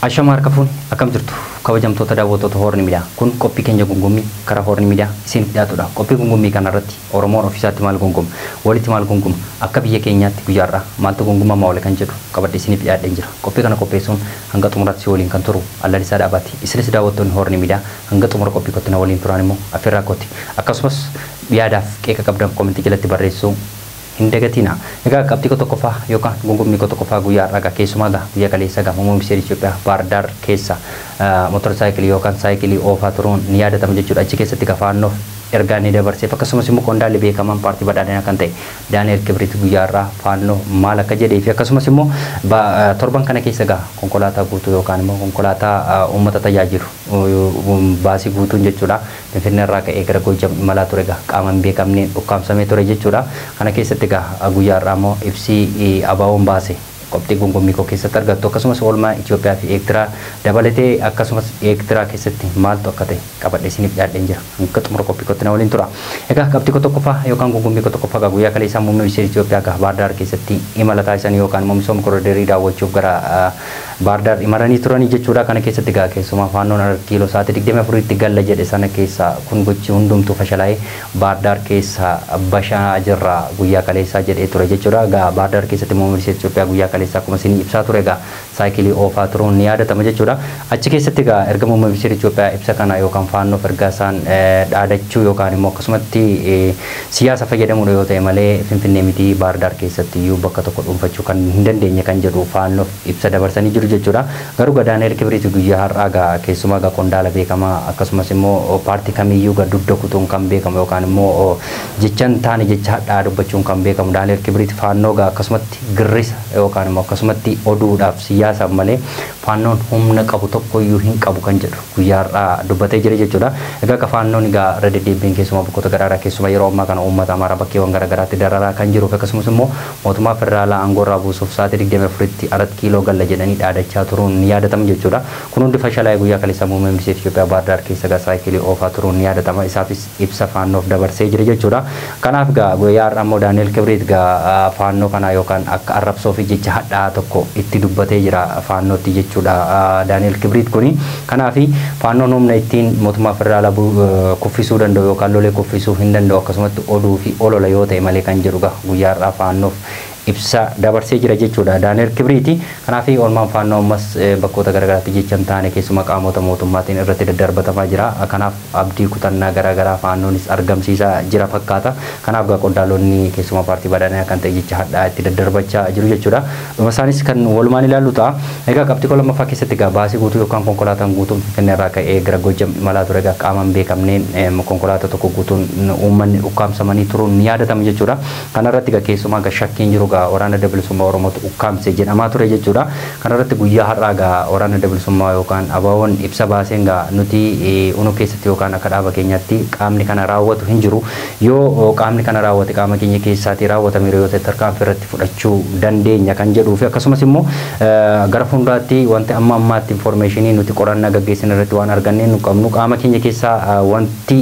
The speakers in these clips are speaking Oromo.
Ashama harka fuuni akkam jirtu kabajamtoota daawwattoota Hoorni Miidiyaa. Kun qophii keenya gungummii karaa Hoorni Miidiyaa isiniif dhiyaatudha. Qophii gungummii kanarratti Oromoon ofiisaatti maal gunguma, walitti maal gunguma, akka biyya keenyaatti guyyaarraa maaltu gungumamaa oole kan jedhu qabadhee isiniif dhiyaadheen jira. Qophii kana qopheessuun hanga xumuraatti si waliin kan turu Allalisaa Dhaabaati. Isinis daawwattoonni Hoorni Miidiyaa hanga xumura qophii kootti na waliin turan immoo affeerraa kooti. Akkasumas yaadaaf qeeqa qabdan koomentii jalatti barreessuu hin dagatina. Egaa qabxii koo tokkoffaa yookaan gungummii koo tokkoffaa guyyaa har'aa keessumaa guyyaa kaleessa muummee ministeera Itoophiyaa Baahir keessa motorsaayikilii yookaan saayikilii oofaa turuun ni yaadatama jechuudha. Achi keessatti faannoof ergaa ni dabarseef akkasumas immoo qondaalli beekamaan paartii badhaadhinaa kan ta'e Daani'el Kibiriit guyyaa har'aa faannoo maal akka jedhee fi akkasumas immoo torban kana keessa konkolaataa guutuu yookaan immoo konkolaataa uummata tajaajilu baasii guutuun jechuudha. Finfinnee irraa ka'ee gara Goojam imalaa ture qaama hin beekamneen ukkaamsamee ture jechuudha. Kana keessatti guyyaa har'aa immoo ibsii ABO'n baase qophii gungummii koo keessatti argattu akkasumas oolmaa Itoophiyaa fi Eertiraa dabalatee akkasumas Eertiraa keessatti maaltu akka ta'e qabadhee isiniif dhiyaadheen jira. Hanga xumura qophii kootti na waliin tura. Egaa qabxii koo tokkoffaa yookaan gungummii koo tokkoffaa guyyaa kaleessaa muummee ministeera Itoophiyaa Baahir Daar keessatti imala taasisan yookaan immoo misooma koriidarii daawwachuuf gara Baahir Daar imalanii turanii jechuudha. Kana keessatti keessumaa faannoon kiiloo sa'aatii 24tti galla jedhe sana keessa kun gochi hundumtuu fashalaa'ee Baahir Daar keessa bashaa jirra guyyaa kaleessaa jedhee ture jechuudha. Baahir Daar keessatti muummee ministeera Itoophiyaa guyyaa kaleessaa akkuma isin ibsaa ture saayikilii oofaa turuun ni yaadatama jechuudha. Achi keessatti erga muummee ministeera Itoophiyaa ibsa kana yookaan faannoof ergaa isaan dhaadachuu yookaan immoo akkasumatti siyaasa fayyadamuudha yoo ta'e malee Finfinnee miti Baahir Daar keessatti iyyuu bakka tokko dhuunfachuu kan hin dandeenye kan jedhu faannoof ibsa dabarsanii jiru jechuudha. Garuu Daani'el Kibiriit guyyaa har'aa keessumaa qondaala beekamaa akkasumas immoo paartii kamiyyuu dugda kutuun kan beekamu yookaan immoo jecha hin taane jecha hadhaa dubbachuun kan beekamu Daani'el Kibiriit faannoo akkasumatti girrisa yookaan immoo akkasumatti oduudhaaf siyaasaaf malee faannoon humna qabu tokkoyyuu hin qabu kan jedhu guyyaa har'aa dubbatee jira jechuudha. Egaa faannoon irra deddeebiin keessumaa bakkoota garaagaraa keessumaa yeroo ammaa kana uummata Amaaraa bakkeewwan garaagaraatti dararaa kan jiruuf akkasumas immoo mootummaa federaalaa aangoo irraa buusuuf sa'aatii 24tti 4 kiiloo galla jedhanii dhaadachaa turuun ni yaadatama jechuudha. Kun hundi fashalaa'ee guyyaa kaleessaa muummee ministeera Itoophiyaa Baahir Daar keessa saayikilii oofaa turuun ni yaadatama. Isaafis ibsa faannoof dabarsee jira jechuudha. Kanaaf guyyaa har'aa immoo Daani'el Kibiriit faannoo kana yookaan akka arrabsoo fi jecha hadhaa tokko itti dubbatee jira faannootti jechuudha Daani'el Kibiriit kuni. Kanaaf faannoon humna ittiin mootummaa federaalaa kuffisuu danda'u yookaan lolee kuffisuu hin danda'u akkasumatti oduu fi olola yoo ta'e malee kan jedhu guyyaa har'aa faannoof ibsa dabarsee jira jechuudha Daani'el Kibiriiti. Kanaaf oolmaan faannoo ammas bakkoota garaagaraatti jecha hin taane keessumaa qaamota mootummaatiin irratti daddarbatamaa jira. Kanaaf abdii kutannaa garaagaraa faannoonis argamsiisaa jira fakkaata. Kanaaf qondaalonni keessumaa paartii badhaadhinaa kan ta'e jecha hadhaa itti daddarbachaa jiru jechuudha. Dhuma isaanis kan walumaan ilaallu ta'a. Egaa qabxii koo lammaffaa keessatti baasii guutuu yookaan konkolaataan guutuun Finfinnee irraa ka'ee gara Goojam imalaa ture qaama hin beekamneen konkolaataa tokko guutuun uummanni ukkaamsamanii turuun ni yaadatama jechuudha. Kanarratti keessumaa shakkiin jiru waraana adda bilisummaa Oromootu ukkaamse jedhamaa ture jechuudha. Kanarratti guyyaa har'aa waraana adda bilisummaa yookaan ABO'n ibsa baaseen nuti unu keessatti yookaan akka dhaaba keenyaatti qaamni kana raawwatu hin jiru. Yoo qaamni kana raawwate qaama keenya keessaatii raawwatameera yoo ta'e tarkaanfii irratti fudhachuu dandeenya kan jedhuu fi akkasumas immoo gara fuulduraatti wanti amma ammaatti informeeshinii nuti qorannaa gaggeessin irratti waan argannee nu qabnu qaama keenya keessaa wanti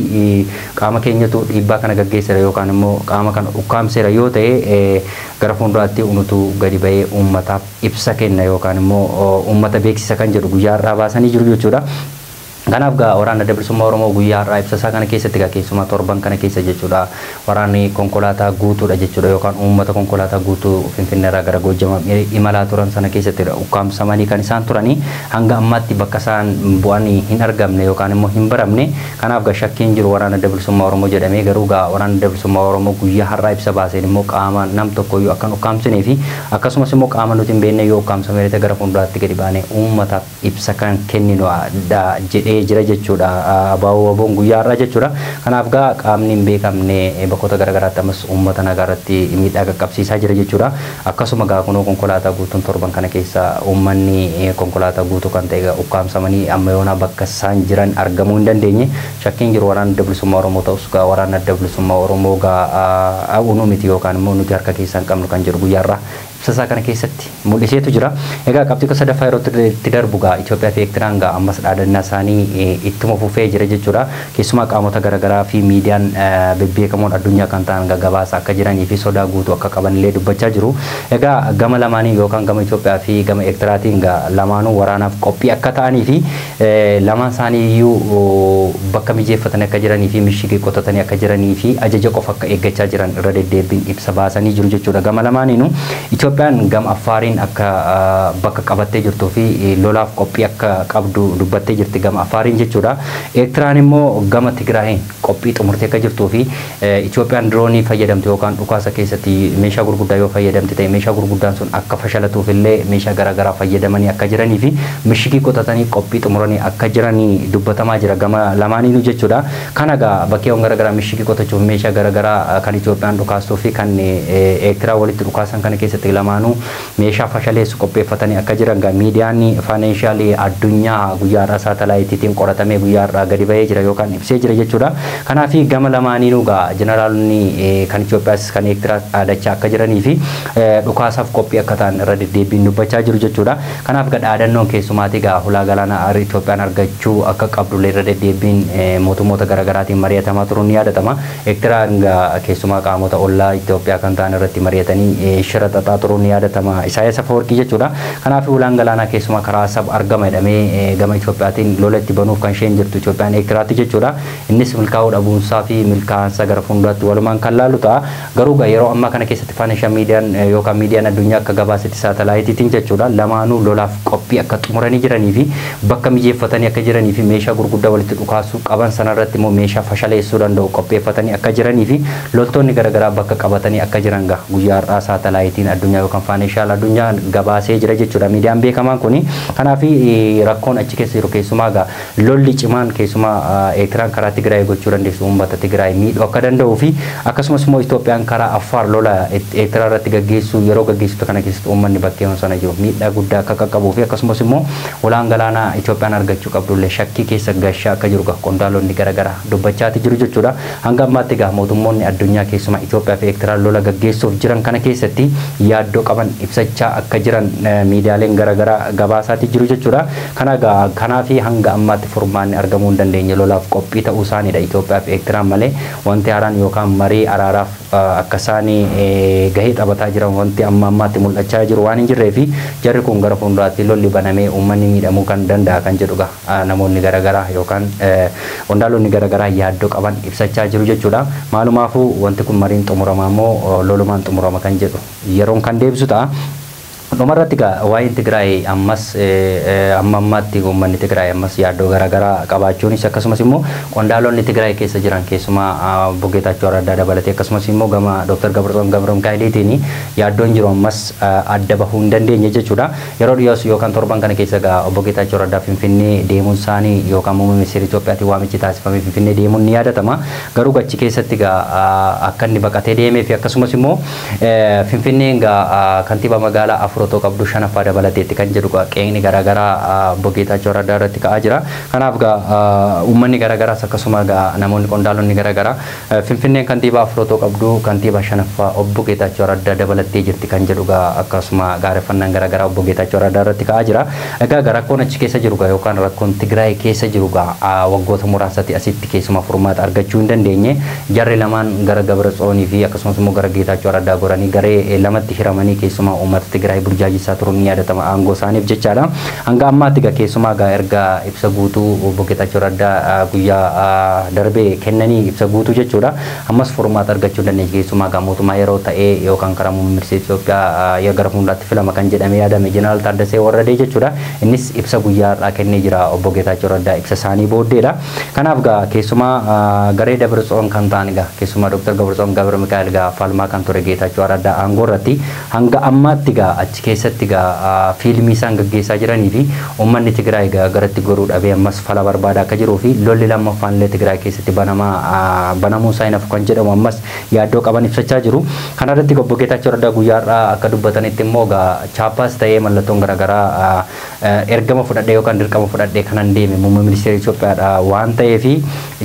qaama keenyatu dhiibbaa kana gaggeesseera yookaan immoo qaama kana ukkaamseera yoo ta'e gara fuulduraatti unutu gadi ba'ee uummataaf ibsa kenna yookaan immoo uummata beeksisa kan jedhu guyyaa har'aa baasanii jiru jechuudha. Kanaaf waraana adda bilisummaa Oromoo guyyaa har'aa ibsa isaa kana keessatti keessumaa torban kana keessa jechuudha. Waraanni konkolaataa guutuudha jechuudha yookaan uummata konkolaataa guutuu Finfinnee irraa gara Goojam imalaa turan sana keessatti ukkaamsamanii kan isaan turanii hanga ammaatti bakka isaan bu'anii hin argamne yookaan immoo hin baramne. Kanaaf shakkiin jiru waraana adda bilisummaa Oromoo jedhamee garuu waraana adda bilisummaa Oromoo guyyaa har'aa ibsa baaseen immoo qaama nam tokkoyyuu akka hin ukkaamsinee fi akkasumas immoo qaama nuti hin beekne yoo ukkaamsamee gara fuulduraatti gadi baanee uummataaf ibsa kan kenninu jedhee jira jechuudha. ABO'n guyyaa har'aa jechuudha. Kanaaf qaamni hin beekamne bakkoota garaagaraatti ammas uummata nagaa irratti miidhaa qaqqabsiisaa jira jechuudha. Akkasuma kunoo konkolaataa guutuun torban kana keessa uummanni konkolaataa guutuu kan ta'e ukkaamsamanii amma yoonaa bakka isaan jiran argamuu hin dandeenye. Shakkiin jiru waraana adda bilisummaa Oromoo ta'us waraana adda bilisummaa Oromoo unuu miti yookaan immoo nuti harka keessaa hin qabnu kan jedhu guyyaa har'aa Ibsa isaa kana keessatti mul'iseetu jira. Egaa qabxii sadaffaa yeroo itti darbu gaa Itoophiyaa fi Eertiraan gaa ammas dhaadannaa isaanii ittuma fufee jira jechuudha. Keessumaa qaamota garaagaraa fi miidiyaan bebbeekamoon addunyaa kan ta'an gabaasa akka jiranii fi sodaa guutuu akka qaban illee dubbachaa jiru. Egaa gama lamaanii yookaan gama Itoophiyaa fi gama Eertiraatiin gaa lamaanuu waraanaaf qophii akka ta'anii fi lamaan isaanii iyyuu bakka mijeeffatanii akka jiranii fi mishigii qotatanii akka jiranii fi ajaja qofa akka eeggachaa jiran irra deddeebiin ibsa baasanii jiru jechuudha. Gama lamaaniinuu Itoophiyaan gama Affaariin akka bakka qabattee jirtuu fi lolaaf qophii akka qabdu dubbattee jirti gama Affaariin jechuudha. Eertiraan immoo gama Tigraayin qophii xumurtee akka jirtuu fi Itoophiyaan diroonii fayyadamte yookaan dhukaasa keessatti meeshaa gurguddaa yoo fayyadamte ta'e meeshaa gurguddaan sun akka fashalatuuf illee meeshaa garaagaraa fayyadamanii akka jiranii fi mishigii qotatanii qophii xumuranii akka jiranii dubbatamaa jira gama lamaaniinuu jechuudha. Kana egaa bakkeewwan garaagaraa mishigii qotachuuf meeshaa garaagaraa kan Itoophiyaan dhukaastuu fi kan Eertiraa walitti dhukaasan kana keessatti lamaanuu meeshaa fashaleessu qopheeffatanii akka jiran gaa miidiyaan faayinaanshaali addunyaa guyyaa har'aa saatalaayitiitiin qoratamee guyyaa har'aa gadi bahee jira yookaan ibsee jira jechuudha. Kanaaf gama lamaaniinuu gaa jeneraalonni kan Itoophiyaas kan Eertiraas dhaadachaa akka jiranii fi dhukaasaaf qophii akka ta'an irra deddeebiin dubbachaa jiru jechuudha. Kanaaf gaa dhaadannoon keessumaatii gaa hulaa galaanaa Itoophiyaan argachuu akka qabdu irra deddeebiin mootummoota garaagaraatiin mari'atamaa turuun ni yaadatama. Eertiraan gaa keessumaa qaamota ollaa Itoophiyaa kan ta'an irratti mari'atanii shira xaxaa turuun ni yaadatama. Isaayyaas Afawarqii jechuudha. Kanaaf hulaan galaanaa keessumaa karaa sab argama jedhamee gama Itoophiyaatiin lola itti banuuf kan isheen jirtu Itoophiyaan Eertiraatti jechuudha. Innis milkaa'uu dhabuunsaa fi milkaa'ansa gara fuulduraatti walumaan kan laalu ta'a. Garuu yeroo ammaa kana keessatti faayinaanshaal miidiyaan yookaan miidiyaan addunyaa akka gabaasetti saatalaayitiitiin jechuudha. Lamaanuu lolaaf qophii akka xumuranii jiranii fi bakka mijeeffatanii akka jiranii fi meeshaa gurguddaa walitti dhukaasuu qaban sanarratti immoo meeshaa fashaleessuu danda'u qopheeffatanii akka jiranii fi loltoonni garaagaraa bakka qabatanii akka jiran gaa guyyaa har'aa saatalaayitiin addunyaa yookaan faayinaanshaal addunyaa gabaasee jira jechuudha. Miidiyaan beekamaan kuni kanaaf rakkoon achi keessa jiru keessumaa gaa lolli cimaan keessumaa Eertiraan karaa Tigraay gochuu dandeessu uummata Tigraay miidhuu akka danda'uu fi akkasumas immoo Itoophiyaan karaa Affaar lola Eertiraa irratti gaggeessuu yeroo gaggeessitu kana keessatti uummanni bakkeewwan sana jiru miidhaa guddaa akka qaqqabuu fi akkasumas immoo ulaan galaanaa Itoophiyaan argachuu qabdullee shakkii keessa gashaa akka jiru qondaalonni garaagaraa dubbachaati jiru jechuudha. Hanga ammaatti egaa mootummoonni addunyaa keessumaa Itoophiyaa fi Eertiraan lola gaggeessuuf jiran kana keessatti yaaddoo qaban ibsachaa akka jiran miidiyaaleen garaagaraa gabaasaati jiru jechuudha. Kanaaf hanga ammaatti furmaanni argamuu hin dandeenye lolaaf qophii ta'uu isaaniidha Itoophiyaa fi Eertiraan malee wanti haaraan yookaan marii araaraaf akka isaanii gahee taphataa jiran wanti amma ammaatti mul'achaa jiru waan hin jirree fi jarri kun gara fuulduraatti lolli banamee uummanni miidhamuu kan danda'a kan jedhu namoonni garaagaraa yookaan qondaalonni garaagaraa yaaddoo qaban ibsachaa jiru jechuudha. Maalumaafuu wanti kun mariin xumuramaa immoo lolumaan xumurama kan jedhu yeroon kan deebisu ta'a. Dhumarratti egaa waa'een Tigraay ammas amma ammaatti uummanni Tigraay ammas yaaddoo garaagaraa qabaachuunis akkasumas immoo qondaalonni Tigraay keessa jiran keessumaa obbo Geetaachoo Raddaa dabalatee akkasumas immoo gama Dr. Gabratsoon Gabramikaa'eliitiin yaaddoon jiru ammas adda bahuu hin dandeenye jechuudha. Yeroo dhiyoos yookaan torban kana keessa egaa obbo Geetaachoo Raddaa Finfinnee deemuun isaanii yookaan muummee ministeera Itoophiyaatiin waamichi taasifamee Finfinnee deemuun ni yaadatama. Garuu achi keessatti egaa akka inni baqatee deemee fi akkasumas immoo Finfinneen egaa kantiibaa magaalaa 4 otoo qabdu 5ffaa dabalateetti kan jedhu qeeqni garaagaraa obbo Geetaachoo Raddaa irratti ka'aa jira. Kanaaf egaa uummanni garaagaraas akkasuma egaa namoonni qondaalonni garaagaraa Finfinneen kantiibaa 4 otoo qabdu kantiibaa 5ffaa obbo Geetaachoo Raddaa dabalattee jirti kan jedhu egaa akkasuma gaareffannaan garaagaraa obbo Geetaachoo Raddaa irratti ka'aa jira. Egaa rakkoon achi keessa jiru egaa yookaan rakkoon Tigraay keessa jiru egaa waggoota muraasatti asitti keessumaa furmaata argachuu hin dandeenye. Jarri lamaan gara Gabratsoonii fi akkasumas immoo gara Geetaachoo Raddaa goranii garee lamatti hiramanii keessumaa uummata Tigraay burjaajessaa turuun ni yaadatama aangoo isaaniif jechaadha. Hanga ammaatti egaa keessumaa egaa erga ibsa guutuu obbo Geetaachoo Raddaa guyyaa darbee kennanii ibsa guutuu jechuudha. Ammas furmaata argachuu hin dandeenye keessumaa egaa mootummaa yeroo ta'ee yookaan karaa muummee ministeera Itoophiyaa gara fuulduraatti filama kan jedhamee yaadame Jeneraal Taaddasee Warradee jechuudha. Innis ibsa guyyaa har'aa kennee jira obbo Geetaachoo Raddaa ibsa isaanii booddeedha. Kanaaf egaa keessumaa garee Dabratsoon kan ta'an egaa keessumaa Dr. Gabratsoon Gabramikaa'el egaa falmaa kan ture Geetaachoo Raddaa aangoo irratti hanga ammaatti egaa achi keessatti egaa fiilmii isaan gaggeessaa jiranii fi uummanni Tigraay egaa garatti goruu dhabee ammas fala barbaada akka jiruu fi lolli lammaffaan illee Tigraay keessatti banamuu isaa hin hafu kan jedhamu ammas yaaddoo qaban ibsachaa jiru. Kana irratti obbo Geetaachoo Raddaa guyyaa har'aa akka dubbatanitti immoo egaa chaappaas ta'ee mallattoon garaagaraa ergama fudhadhee yookaan dirqama fudhadhee kanan deeme muummee ministeera Itoophiyaadha waan ta'eef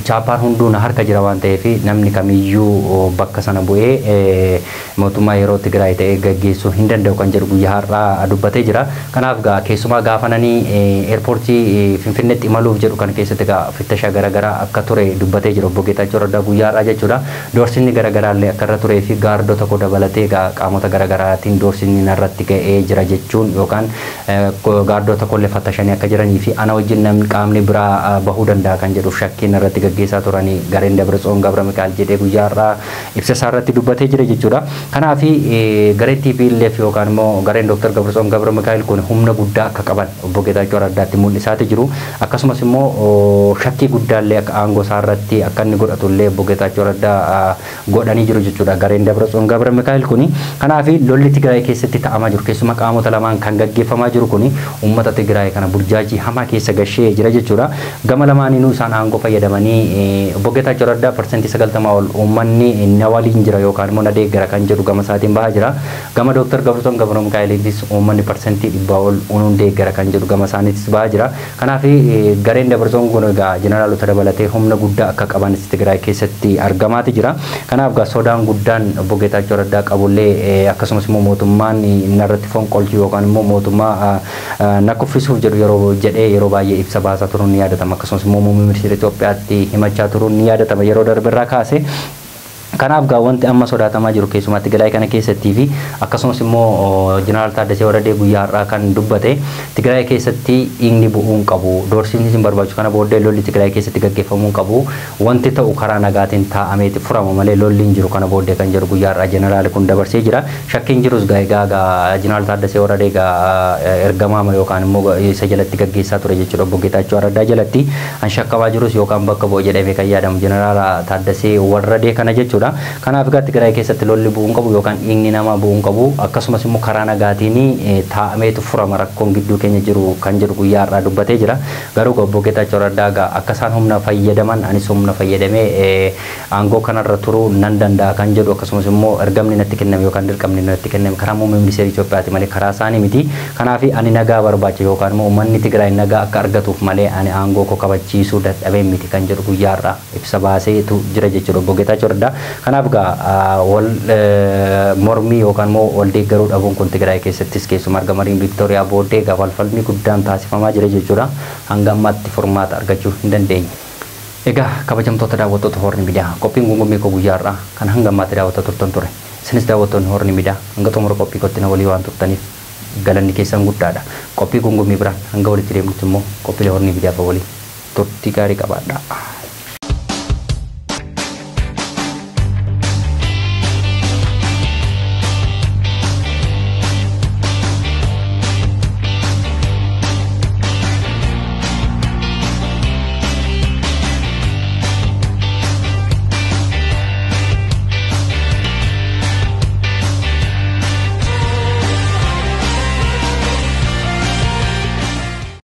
Chaappaan hunduu na harka jira waan ta'eef namni kamiyyuu bakka sana bu'ee mootummaa yeroo Tigraay ta'ee gaggeessuu hin danda'u kan jedhu guyyaa har'aa dubbatee jira. Kanaaf gaa keessumaa gaafananii eerpoortii Finfinneetti imaluuf jedhu kan keessatti gaa fittashaa garaagaraa akka ture dubbatee jira obbo Geetaachoo Raddaa guyyaa har'aa jechuudha. Doorsinni garaagaraa illee akka irra turee fi gaardota tokko dabalatee gaa qaamota garaagaraatiin doorsinni narratti ga'ee jira jechuun yookaan gaardota tokkollee fattashanii akka jiranii fi ana wajjin namni qaamni biraa bahuu danda'a kan jedhuuf shakkiin irratti gaggeessaa turanii gareen Dabratsoon Gabra Mikaa'el jedhee guyyaa har'aa ibsa isaa irratti dubbatee jira jechuudha. Kanaaf gareen TPLF yookaan immoo gareen Dr. Gabratsoon Gabra Mikaa'el kun humna guddaa akka qaban obbo Geetaachoo Raddaatti mul'isaati jiru. Akkasumas immoo shakkii guddaallee akka aangoo isaa irratti akka inni godhatullee obbo Geetaachoo Raddaa godhanii jiru jechuudha. Gareen Dabratsoon Gabra Mikaa'el kuni. Kanaaf lolli Tigraay keessatti ta'amaa jiru keessumaa qaamota lamaan kan gaggeeffamaa jiru kuni uummata Tigraay kana burjaajii hamaa keessa gashee jira jechuudha. Gama lamaaniinuu isaan aangoo fayyadamanii obbo Geetaachoo Raddaa 90% ol uummanni na waliin jira yookaan immoo na deeggara kan jedhu gama isaatiin bahaa jira. Gama Dr. Gabratsoon Gabra Mikaa'eliitis uummanni 100% ol unuun deeggara kan jedhu gama isaaniitis bahaa jira. Kanaaf gareen Dabratsoon kun egaa jeneraalota dabalatee humna guddaa akka qabanis Tigraay keessatti argamaati jira. Kanaaf egaa sodaan guddaan obbo Geetaachoo Raddaa qabullee akkasumas immoo mootummaan narratti fonqolchuu yookaan immoo mootummaa na kuffisuuf jedhu yeroo jedhee yeroo baay'ee ibsa baasaa turuun ni yaadatama. Akkasumas immoo muummee ministeera Itoophiyaatti himachaa turuun ni yaadatama yeroo darbe irraa kaase. Kanaaf gaa wanti amma sodaatamaa jiru keessumaa Tigraay kana keessattii fi akkasumas immoo Jeneraal Taaddasee Warradee guyyaa har'aa kan dubbate Tigraay keessatti dhiigni bu'uu hin qabu, doorsisni hin barbaachisu, kana booddee lolli Tigraay keessatti gaggeeffamuu hin qabu, wanti ta'u karaa nagaatiin taa'ameeti furama malee lolli hin jiru kana booddee kan jedhu guyyaa har'aa jeneraali kun dabarsee jira. Shakkiin jirus gaa egaa gaa Jeneraal Taaddasee Warradee gaa ergamaama yookaan immoo isa jalatti gaggeessaa ture jechuudha obbo Geetaachoo Raddaa jalatti an shakkamaa jirus yookaan bakka bu'e jedhamee kan yaadamu Jeneraal Taaddasee Warradee kana jechuudha. Kanaaf egaa Tigraay keessatti lolli bu'uu hin qabu yookaan dhiigni namaa bu'uu hin qabu, akkasumas immoo karaa nagaatiin taa'ameetu furama rakkoon gidduu keenya jiru kan jedhu guyyaa har'aa dubbatee jira. Garuu obbo Geetaachoo Raddaa egaa akka isaan humna fayyadaman anis humna fayyadamee aangoo kanarra turuu nan danda'a kan jedhu akkasumas immoo ergamni natti kenname yookaan dirqamni natti kenname karaa muummee ministeera Itoophiyaati malee karaa isaanii miti. Kanaaf ani nagaa barbaacha yookaan immoo uummanni Tigraay nagaa akka argatuuf malee ani aangoo koo kabachiisuu dadhabee miti kan jedhu guyyaa har'aa ibsa baaseetu jira jechuudha obbo Geetaachoo Raddaa. Kanaaf egaa wal mormii yookaan immoo wal deeggaruu dhabuun kun Tigraay keessattis keessumaa erga mariin Viiktooriyaa booddee egaa walfalmii guddaan taasifamaa jira jechuudha. Hanga ammaatti furmaata argachuu hin dandeenye. Egaa kabajamtoota daawwattoota Hoorni Miidiyaa qophiin gungummii koo guyyaa har'aa kan hanga ammaatti daawwattaa turtan ture. Isinis daawwattoonni Hoorni Miidiyaa hanga xumura qophii kootti na walii waan turtaniif galanni keessan guddaadha. Qophii gungummii biraan hanga walitti deemnutti immoo qophiilee Hoorni Miidiyaa waliin turtii gaarii qabaadha.